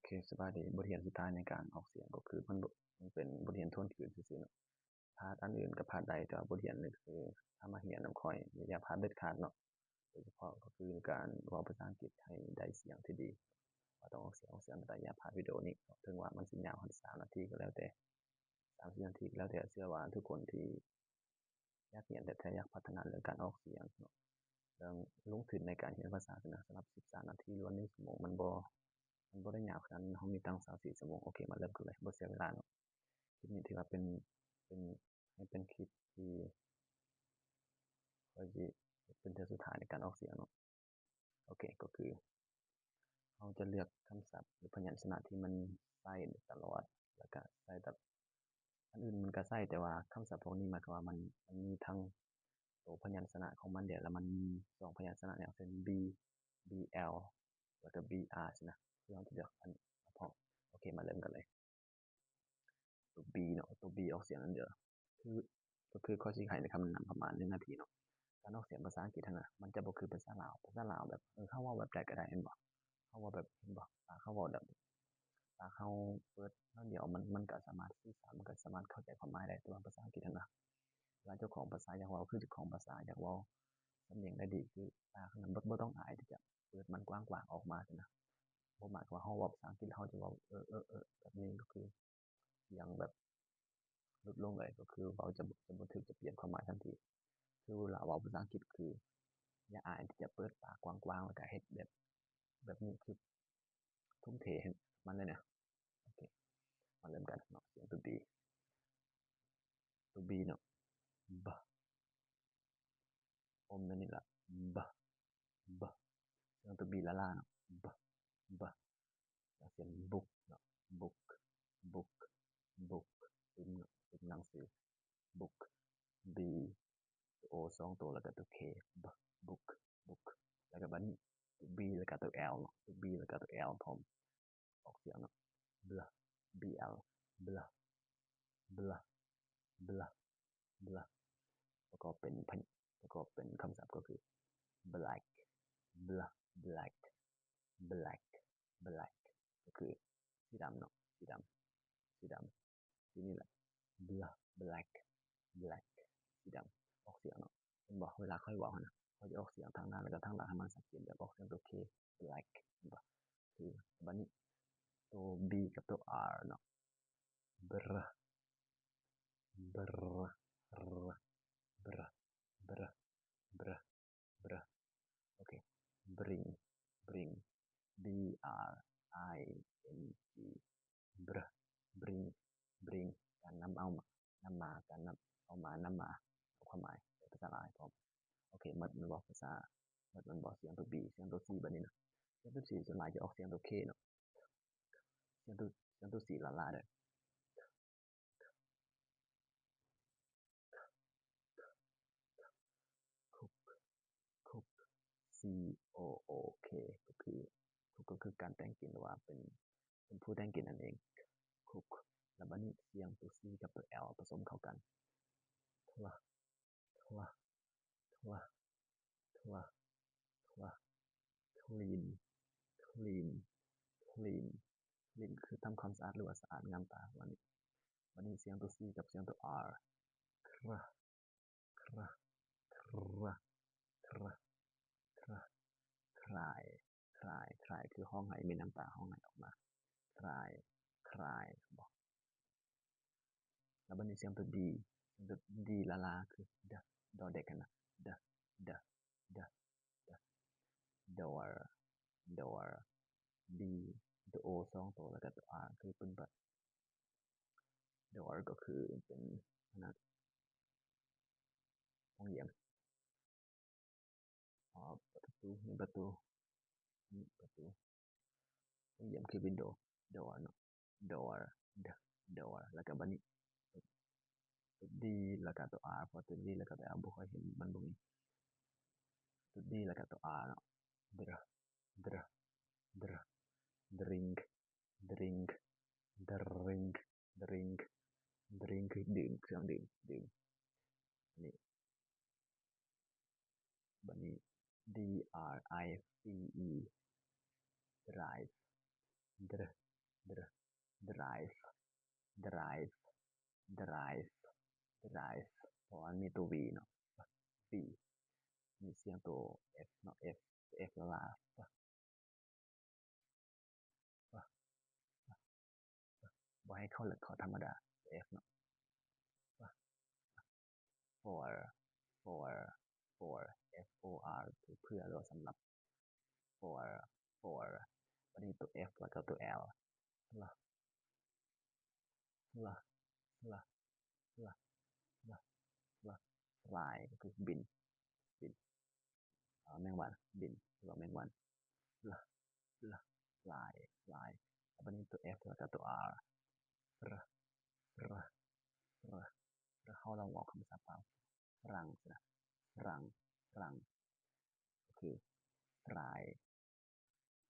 ເຄ ສະບາຍດີ. ບົດຮຽນສຸດທ້າຍໃນການອອກສຽງກໍຄື ມັນ ມັນເປັນບົດຮຽນທວນຄືນຊື່ໆເນາະ. ພາດອັນອື່ນກໍພາດໄດ້, ແຕ່ວ່າບົດຮຽນນີ້ຄື ຖ້າມາຮຽນນຳຂ້ອຍ ຢ່າພາດເດັດຂາດເນາະ. ໂດຍສະເພາະກໍຄືການເວົ້າພາສາອັງກິດໃຫ້ໄດ້ສຽງທີ່ດີ, ວ່າຕ້ອງອອກສຽງ, ອອກສຽງແນວໃດ. ຢ່າພາດວິດີໂອນີ້, ເຖິງວ່າມັນຊິຍາວຮອດສາມນາທີກໍແລ້ວແຕ່, ສາມສິບນາທີກໍແລ້ວແຕ່, ເຊື່ອວ່າທຸກຄົນທີ່ ຢາກຮຽນແທ້ໆ, ຢາກພັດທະນາເລື່ອງການອອກສຽງເນາະ, ເລື່ອງລົງທຶນໃນການຮຽນພາສານະ. ສຳລັບສິບສາມນາທີ ຫຼືວ່າໜຶ່ງຊົ່ວໂມງ ມັນບໍ່ ມັນບໍ່ໄດ້ຍາວຂະໜາດນັ້ນ, ເຮົາມີຕັ້ງຊາວສີ່ຊົ່ວໂມງ. ໂອເຄ, ມາເລີ່ມກັນເລີຍ ບໍ່ເສຍເວລາເນາະ. ຄລິບນີ້ຖືວ່າເປັນ ເປັນ ໃຫ້ເປັນຄລິບທີ່ຂ້ອຍຊິເຮັດເປັນເທື່ອສຸດທ້າຍໃນການອອກສຽງເນາະ. ໂອເຄ, ກໍຄືເຮົາຈະເລືອກຄຳສັບ ຫຼື ພະຍັນຊະນະທີ່ມັນໃຊ້ໄດ້ຕະຫຼອດ, ແລ້ວກະໃຊ້ແບບ ອັນອື່ນມັນກໍໃຊ້, ແຕ່ວ່າຄຳສັບພວກນີ້ໝາຍຄວາມວ່າມັນ ມັນມີທັງໂຕພະຍັນຊະນະຂອງມັນແດ່ ແລ້ວມັນມີສອງພະຍັນຊະນະ ຢ່າງເຊັ່ນ B, B L ແລ້ວກໍ B R ຊີ້ນະ. ຄືເຮົາຈະເລືອກອັນສະເພາະ. ໂອເຄ, ມາເລີ່ມກັນເລີຍ. ໂຕ B ເນາະ, ໂຕ B ອອກສຽງອັນດຽວ. ຄື ກໍຄືຂ້ອຍຊິໃຫ້ຄຳແນະນຳປະມານໜຶ່ງນາທີເນາະ. ການອອກສຽງພາສາອັງກິດຫັ້ນນະ ມັນຈະບໍ່ຄືພາສາລາວ. ພາສາລາວແບບ ເອີ ເຮົາເວົ້າແບບໃດກໍໄດ້ແມ່ນບໍ່? ເຮົາເວົ້າແບບ ເຫັນບໍ່? ປາກເຮົາເວົ້າແບບ ປາກເຮົາເປີດໜ້ອຍດຽວ ມັນ ມັນກໍສາມາດສື່ສານ, ມັນກໍສາມາດເຂົ້າໃຈຄວາມໝາຍໄດ້. ແຕ່ວ່າພາສາອັງກິດຫັ້ນນະ ເວລາເຈົ້າຂອງພາສາຢາກເວົ້າ ຄືເຈົ້າຂອງພາສາຢາກເວົ້າສຳນຽງໄດ້ດີ ຄືປາກຫັ້ນນະ ບໍ່ ບໍ່ຕ້ອງອາຍທີ່ຈະເປີດມັນກວ້າງໆອອກມາຊີ້ນະ. ບໍ່ໝາຍຄວາມວ່າເຮົາເວົ້າພາສາອັງກິດ ເຮົາຈະເວົ້າ ເອີ ເອີ ເອີ ແບບນີ້ ກໍຄືສຽງແບບຫຼຸດລົງເລີຍ, ກໍຄືເວົ້າຈະ ຈະບໍ່ຖືກ ຈະປ່ຽນຄວາມໝາຍທັນທີ. ຄືເວລາເວົ້າພາສາອັງກິດ ຄືຢ່າອາຍທີ່ຈະເປີດປາກກວ້າງໆ ແລ້ວກໍເຮັດແບບ ແບບນີ້ ຄື ທຸ່ມເທໃຫ້ມັນເລີຍນະ. ໂອເຄ, ມາເລີ່ມກັນເນາະ. ສຽງໂຕ B, ໂຕ B ເນາະ, ບ, ອົມແບບນີ້ລະ, ບ, ບ. ສຽງໂຕ B ລ້າໆເນາະ, ບ, ບ. ສຽງບຸກເນາະ, ບຸກ, ບຸກ, ບຸກ, ປຶ້ມເນາະ, ປຶ້ມໜັງສື. ບຸກ, B, ໂຕ O ສອງໂຕ ແລ້ວກໍໂຕ K, ບ, ບຸກ, ບຸກ. ແລ້ວກໍບາດນີ້ໂຕ B ແລ້ວກໍໂຕ L ເນາະ, ໂຕ B ແລ້ວກໍໂຕ L ພ້ອມອອກສຽງເນາະ, ບລະ, B L, ບລະ, ບລະ, ບລະ, ບລະ. ປະກອບເປັນພະ ປະກອບເປັນຄຳສັບກໍຄື ແບລັກ, ບລະ, ແບລັກ, ແບລັກ, ແບລັກ ກໍຄືສີດຳເນາະ, ສີດຳ, ສີດຳ. ທີນີ້ລະ ບລະ, ແບລັກ, ແບລັກ, ສີດຳ. ອອກສຽງເນາະ, ເຫັນບໍ່? ເວລາຂ້ອຍເວົ້າຫັ້ນນະ ຂ້ອຍຈະອອກສຽງທາງໜ້າ ແລ້ວກໍທາງຫຼັງໃຫ້ມັນຊັດເຈນ ແບບອອກສຽງໂຕ K, ແບລັກ, ເຫັນບໍ່? ຄືບາດນີ້ໂຕ B ກັບໂຕ R ເນາະ, ບຣະ, ບຣະ, ບຣະ, ບຣະ, ບຣະ, ບຣະ. ໂອເຄ, ບຣິງ, ບຣິງ, B R I N G, ບຣະ, ບຣິງ, ບຣິງ. ການນຳເອົາມາ, ນຳມາ, ການນຳເອົາມາ, ນຳມາ ຄວາມໝາຍໃນພາສາລາວພ້ອມ. ໂອເຄ, ໝົດແມ່ນບໍ່? ພາສາ ໝົດແມ່ນບໍ່? ສຽງໂຕ B, ສຽງໂຕ C ບາດນີ້ນະ. ສຽງໂຕ C ສ່ວນຫຼາຍຈະອອກສຽງໂຕ K ເນາະ. ສຽງໂຕ ສຽງໂຕ C ຫຼ້າໆເດີ້. ຄຸກ, ຄຸກ, C O O K ກໍຄື ຄຸກ ກໍຄືການແຕ່ງກິນ ຫຼືວ່າເປັນ ເປັນຜູ້ແຕ່ງກິນນັ້ນເອງ. ຄຸກ. ແລ້ວບາດນີ້ສຽງໂຕ C ກັບໂຕ L ປະສົມເຂົ້າກັນ. ຄລະ, ຄລະ, ຄລະ, ຄລະ, ຄລະ, ຄລີນ, ຄລີນ, ຄລີນ, ຄລີນ ຄືທຳຄວາມສະອາດ ຫຼືວ່າສະອາດງາມຕາປະມານນີ້. ບາດນີ້ສຽງໂຕ C ກັບສຽງໂຕ R. ຄຣະ, ຄຣະ, ຄຣະ, ຄຣະ, ຄຣະ, ຄຣາຍ, ຄຣາຍ, ຄຣາຍ ຄືຮ້ອງໄຫ້ ມີນ້ຳຕາຮ້ອງໄຫ້ອອກມາ. ຄຣາຍ, ຄຣາຍ ເຫັນບໍ່? ແລ້ວບາດນີ້ສຽງໂຕ D, ສຽງໂຕ D ຫຼ້າໆ ຄື ດ, ດອເດັກຫັ້ນນະ, ດ, ດ, ດ, ດ, door, door, D, ໂຕ O ສອງໂຕ ແລ້ວກໍໂຕ R ຄືປຶ້ມປະ. Door ກໍຄືເປັນອັນນັ້ນ ໂຮງຮຽນ. ອໍ ປະຕູ, ປະຕູ, ປະຕູ. ໂຮງຮຽນຄື window, door ເນາະ, door, d, door. ແລ້ວກໍບາດນີ້ໂຕ D ແລ້ວກໍໂຕ R, ເພາະໂຕ D ແລ້ວກໍໂຕ R ບໍ່ຄ່ອຍເຫັນ, ມັນບໍ່ມີ. ໂຕ D ແລ້ວກໍໂຕ R ເນາະ. Dr, dr, dr, drink, drink, drink, drink, drink ຄືດື່ມ, ເຄື່ອງດື່ມ, ດື່ມ. ອັນນີ້ ບາດນີ້ D R I V E, drive, dr, dr drive drive drive drive ເພາະວ່າມັນມີຕົວ v ເນາະ v ມີສຽງຕົວ f ເນາະ f f ລະລາ บ่ໃຫ້ເຂົ້າເລິກ ເຂົ້າທຳມະດາ f ເນາະ for for for f o r ຄືເພື່ອ ຫຼືວ່າສຳລັບ for for ບັດນີ້ຕົວ f ແລ້ວກໍຕົວ l ລະ ລະ ລະ ລະ ລະ ລະ fly ກໍຄືບິນ ບິນ ແມງວັນ ບິນ ຫຼືວ່າແມງວັນ ລະ ລະ fly fly ແລ້ວບັດນີ້ຕົວ f ແລ້ວກໍຕົວ r fr fr fr fr ເຮົາລອງອອກຄຳສັບວ່າຝຣັ່ງຊະນະ ຝຣັ່ງ ຝຣັ່ງ ກໍຄື fry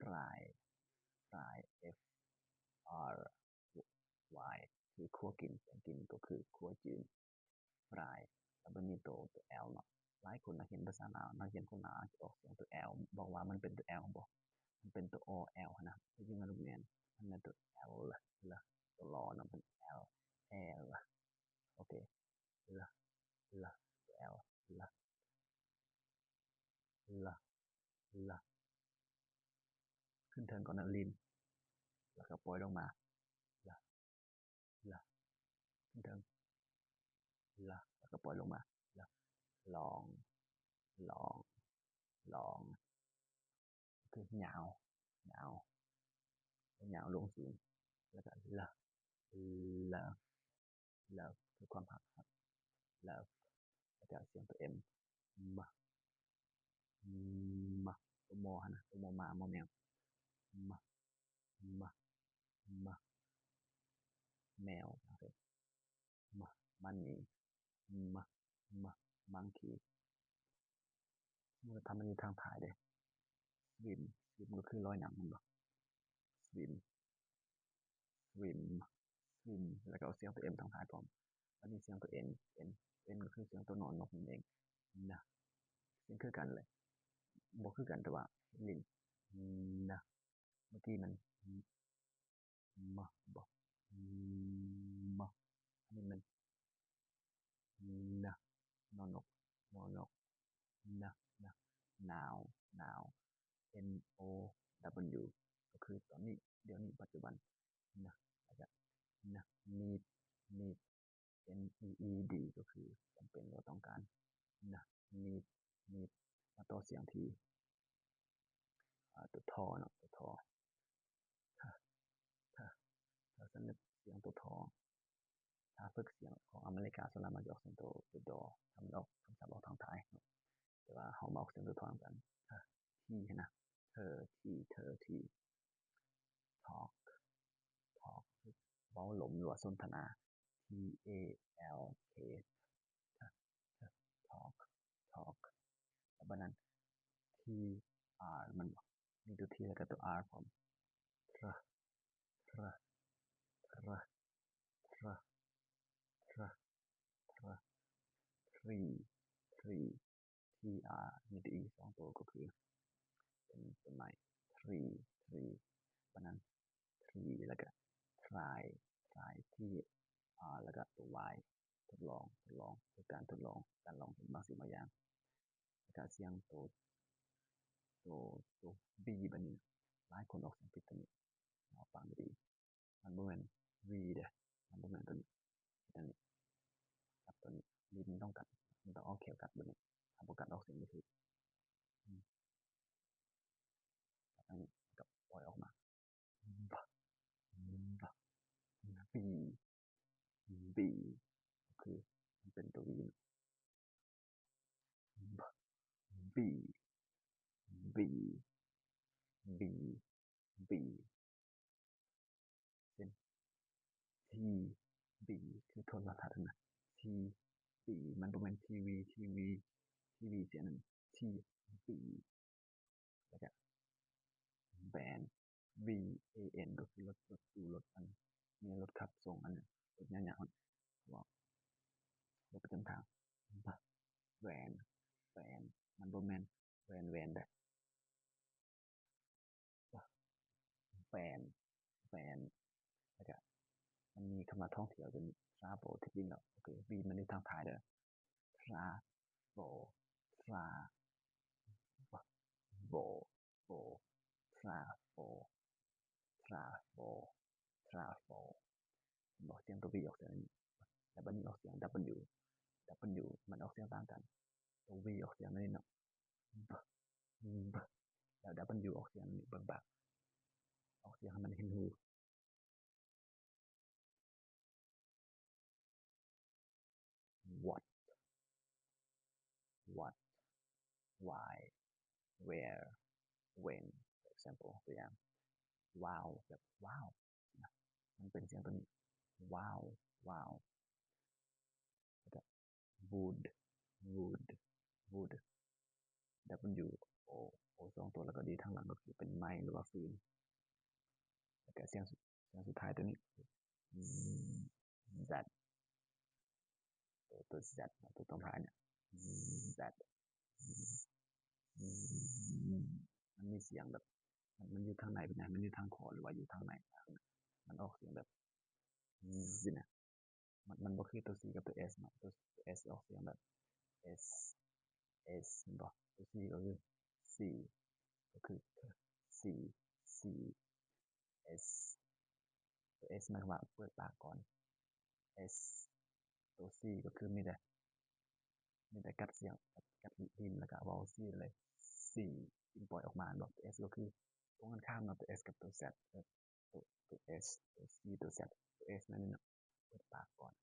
fry fry f r y ຄືຄົວກິນ ແກງກິນ ກໍຄືຄົວຈືນ fry ແລ້ວບັດນີ້ໂຕ ໂຕ l ເນາະ ຫຼາຍຄົນນັກຮຽນພາສາລາວ ນັກຮຽນຄົນລາວຈະອອກສຽງໂຕ l ບອກວ່າມັນເປັນໂຕ l ບໍ່ ມັນເປັນໂຕ o l ຫັ້ນນະ ທີ່ຈິງມັນບໍ່ແມ່ນ ມັນແມ່ນໂຕ l ລະ ໂຕລໍເນາະ ເປັນ l l ໂອເຄ ລະ ລະ ໂຕ l ລະ ລະ ລະ ຂຶ້ນເທິງກ່ອນນະ ລິນ ແລ້ວກໍປ່ອຍລົງມາ ລະ ລະ ຂຶ້ນເທິງ ລະ ແລ້ວກໍປ່ອຍລົງມາ ລະ ລອງ ລອງ ລອງ ຄືຍາວ ຍາວ ຍາວລົງສູງ ແລ້ວກໍ ລະ love love ຄືຄວາມຮັກ love ແລ້ວກໍສຽງຕົວ m ມະ ມະ ຕົວມໍຫັ້ນນະ ຕົວມໍມ້າ ມໍແມວ ມະ ມະ ມະ ແມວ ໂອເຄ ມະ money ມະ ມະ monkey ສະໝຸດຖ້າມັນຢູ່ທາງທ້າຍເດ້ swim swim ກໍຄືລອຍນ້ຳແມ່ນບໍ່ swim swim swim ແລ້ວກໍເອົາສຽງຕົວ m ທາງທ້າຍພ້ອມ ອັນນີ້ສຽງຕົວ n n n ກໍຄືສຽງຕົວ ນ ນົກນັ້ນເອງ ນະ ສຽງຄືກັນເລີຍ ບໍ່ຄືກັນ ແຕ່ວ່າຫຼິ້ນ ນະ ເມື່ອກີ້ມັນ ມະ ບໍ່ ມະ ອັນນີ້ມັນ ນະ ນໍນົກ ນໍນົກ ນະ ນະ ໜາວ ໜາວ N O W ກໍຄືຕອນນີ້ ດຽວນີ້ ປັດຈຸບັນ ນະ ແລ້ວກະ ນະ need need N E E D ກໍຄືຈຳເປັນ ຫຼືວ່າຕ້ອງການ ນະ need need ມາຕໍ່ສຽງທີ່ ອາ ຕົວ ທ ເນາະ ຕົວ ທ ທ ທ ຖ້າສະໜຶກສຽງຕົວ ທ ຖ້າຝຶກສຽງຂອງອາເມລິກາ ສ່ວນຫຼາຍມັກຈະອອກສຽງຕົວ ຕົວ ດ ຖ້າມັນອອກ ຄຳສັບອອກທາງທ້າຍເນາະ ແຕ່ວ່າເຮົາມາອອກສຽງຕົວ ທ ນຳກັນ ທ ທີຫັ້ນນະ ເທີ ທີ ເທີ ທີ talk talk ເວົ້າລົມ ຫຼືວ່າສົນທະນາ T A L K T T talk talk ແລ້ວບາດນັ້ນ T R ມັນ ມີຕົວ T ແລ້ວກໍຕົວ R ພ້ອມ tr tr tr tr tr tr tree tree T R ມີຕົວ E ສອງຕົວ ກໍຄືເປັນຕົ້ນໄມ້ tree tree ບາດນັ້ນ tree ແລ້ວກະ try try T R ແລ້ວກະຕົວ Y ທົດລອງ ທົດລອງ ຄືການທົດລອງ ການລອງເຮັດບາງສິ່ງບາງຢ່າງ ແລ້ວກະສຽງໂຕ ໂຕ ໂຕ B ບາດນີ້ ຫຼາຍຄົນອອກສຽງຜິດໂຕນີ້ ເຮົາຟັງດີໆ ມັນບໍ່ແມ່ນ V ເດ້ ມັນບໍ່ແມ່ນໂຕນີ້ ເຮັດອັນນີ້ ກັດໂຕນີ້ B ມັນຕ້ອງກັດ ມັນຕ້ອງເອົາແຂ້ວກັດບາດນີ້ ຖ້າບໍ່ກັດອອກສຽງບໍ່ຖືກ ອືມ ກັດອັນນີ້ ແລ້ວກໍປ່ອຍອອກມາ B B B B ກໍຄືມັນເປັນຕົວ V ເນາະ B B B B B ເຊັ່ນ T B ຄືໂທລະທັດຫັ້ນນະ T B ມັນບໍ່ແມ່ນ T V T V T V ຊິອັນນັ້ນ T B ແລ້ວກະ van V A N ກໍຄືລົດ ລົດຕູ້ ລົດອັນ ມີລົດຂັບສົ່ງອັນນັ້ນ ລົດຍາວໆ ເພາະວ່າລົດປະຈຳທາງ van van ມັນບໍ່ແມ່ນ van van ເດ້ van van ະກະມັນມີຄຳວ່າທ່ອງທ່ຽວຕົວນີ້ travel ທີ່ຈິງແລ້ວ ໂອເຄ V ມັນຢູ່ທາງທ້າຍເດີ travel tra vel vel travel travel travel ເຫັນບໍ່? ສຽງຕົວ V ອອກສຽງແບບນີ້ ແລ້ວບັດນີ້ອອກສຽງ W W ມັນອອກສຽງຕ່າງກັນ ຕົວ V ອອກສຽງແບບນີ້ເນາະ B B ແລ້ວ W ອອກສຽງແບບນີ້ ເບິ່ງບາດ ອອກສຽງໃຫ້ມັນເຫັນຫູ what what why where when for example ຕົວຢ່າງ wow ແບບ wow ມັນເປັນສຽງຕົວນີ້ wow wow ແລ້ວກະ wood wood wood W O O ສອງຕົວ ແລ້ວກໍ D ທາງຫຼັງກໍຄືເປັນໄມ້ ຫຼືວ່າຟືນ ແລ້ວກະສຽງ ສຽງສຸດທ້າຍຕົວນີ້ Z Z ຕົວ Z ຕົວຕົງທ້າຍນີ້ Z ມັນມີສຽງແບບ ມັນ ມັນຢູ່ທາງໃນເປັນຫຍັງ ມັນຢູ່ທາງຂວາ ຫຼືວ່າຢູ່ທາງໃນ ມັນອອກສຽງແບບ Z ນະ ມັນ ມັນບໍ່ຄືຕົວ C ກັບຕົວ S ເນາະ ຕົວ S ອອກສຽງແບບ S S ແມ່ນບໍ່? ຕົວ C ກໍຄື C ກໍຄື C C S ຕົວ S ໝາຍຄວາມວ່າເປີດປາກກ່ອນ S ຕົວ C ກໍຄືມີແຕ່ ມີແຕ່ກັດສຽງ ກັດ ກັດລິນ ແລ້ວກໍເວົ້າ C ໄດ້ເລີຍ C ຈຶ່ງປ່ອຍອອກມາ ແມ່ນບໍ່? ຕົວ S ກໍຄືຕົວກັນຂ້າມເນາະ ຕົວ S ກັບຕົວ Z ເອີ ຕົວ ຕົວ S ຕົວ C ຕົວ Z ຕົວ S ນັ້ນເນາະ ເປີດປາກກ່ອນ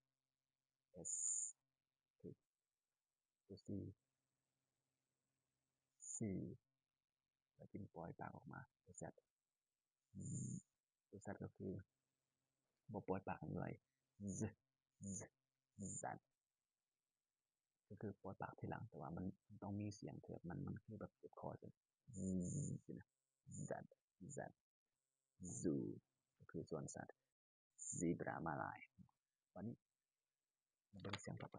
S ຄືຕົວ C C ແລ້ວຈຶ່ງປ່ອຍປາກອອກມາ ຕົວ Z ຕົວ Z ກໍຄືບໍ່ປ່ອຍປາກເລີຍ Z Z Z ກໍຄືປ່ອຍປາກທີຫຼັງ ແຕ່ວ່າມັນ ມັນຕ້ອງມີສຽງເທື່ອ ມັນ ມັນຄືແບບເຈັບຄໍ Z Z Z Zoo ກໍຄືສວນສັດ Zebra ມ້າລາຍ. ບັດນີ້ມາເບິ່ງສຽງຕໍ່ໄປ.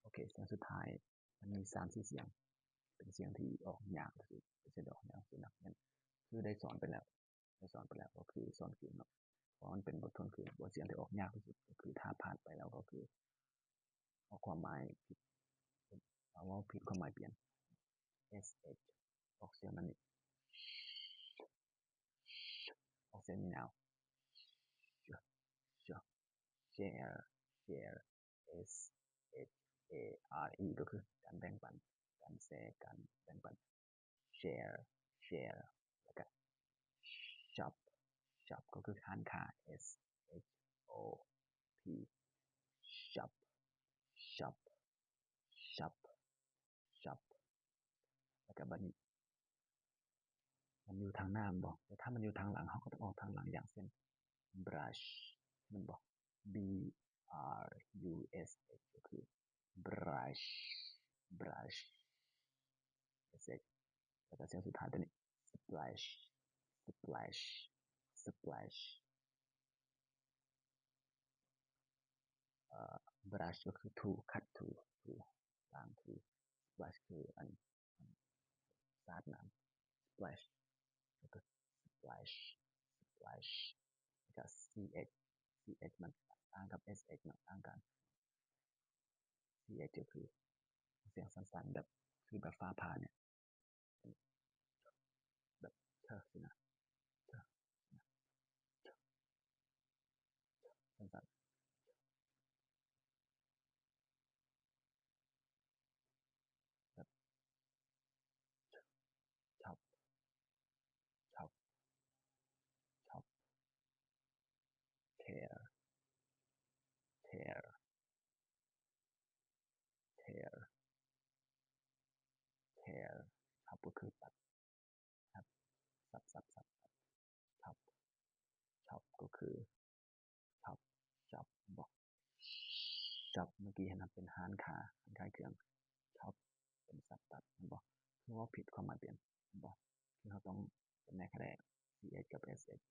ໂອເຄ ສຽງສຸດທ້າຍ ມັນມີສາມສີ່ສຽງ ເປັນສຽງທີ່ອອກຍາກທີ່ສຸດ ເປັນສຽງທີ່ອອກຍາກທີ່ສຸດ ນັກຮຽນ ຄືໄດ້ສອນໄປແລ້ວ ໄດ້ສອນໄປແລ້ວ ກໍຄືສອນຄືນເນາະ ເພາະວ່າມັນເປັນບົດທົນຄືນ. ບົດສຽງທີ່ອອກຍາກທີ່ສຸດ ກໍຄືຖ້າພາດໄປແລ້ວ ກໍຄືອອກຄວາມໝາຍຜິດ ເວົ້າຜິດຄວາມໝາຍປ່ຽນ S H ອອກສຽງແບບນີ້ ອອກສຽງຍາວ Sh Sh Share Share S H A R E ກໍຄືການແບ່ງປັນ ການແຊ ການແບ່ງປັນ Share Share ແລ້ວກະ Shop Shop ກໍຄືຮ້ານຄ້າ S H O P Shop Shop Shop Shop ແລ້ວກະບັດນີ້ ມັນຢູ່ທາງໜ້າແມ່ນບໍ່? ແຕ່ຖ້າມັນຢູ່ທາງຫຼັງ ເຮົາກໍຕ້ອງອອກທາງຫຼັງ ຢ່າງເຊັ່ນ brush ແມ່ນບໍ່? B R U S H ກໍຄື brush brush S H ແລ້ວກໍສຽງສຸດທ້າຍຕົວນີ້ splash splash splash ເອີ brush ກໍຄືຖູ ຂັດຖູ ຖູ ລ້າງຖູ splash ຄືອັນ ສາດນ້ຳ splash ກໍຄື splash splash ແລ້ວກໍ C H C H ມັນຕ່າງກັບ S H ເນາະ ຕ່າງກັນ C H ກໍຄືສຽງສັ້ນໆ ແບບ ຄືແບບຟ້າຜ່ານີ້ ແບບ ເຊີ ຊີ້ນະ ເຊີ ສັ້ນໆ ແບບ chop chop chop tear tear tear tear chop ກໍຄືຕັດ chop ສັບ ສັບ ສັບ chop chop ກໍຄື chop shop ແມ່ນບໍ່? Shop ເມື່ອກີ້ຫັ້ນເປັນຮ້ານຄ້າ ຮ້ານຂາຍເຄື່ອງ chop ເປັນສັບຕັດ ແມ່ນບໍ່? ຄືເວົ້າຜິດຄວາມໝາຍປ່ຽນ ແມ່ນບໍ່? ຄືເຮົາຕ້ອງຈຳແນກໃຫ້ໄດ້ C H ກັບ S H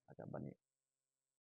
ແລ້ວກໍບັດນີ້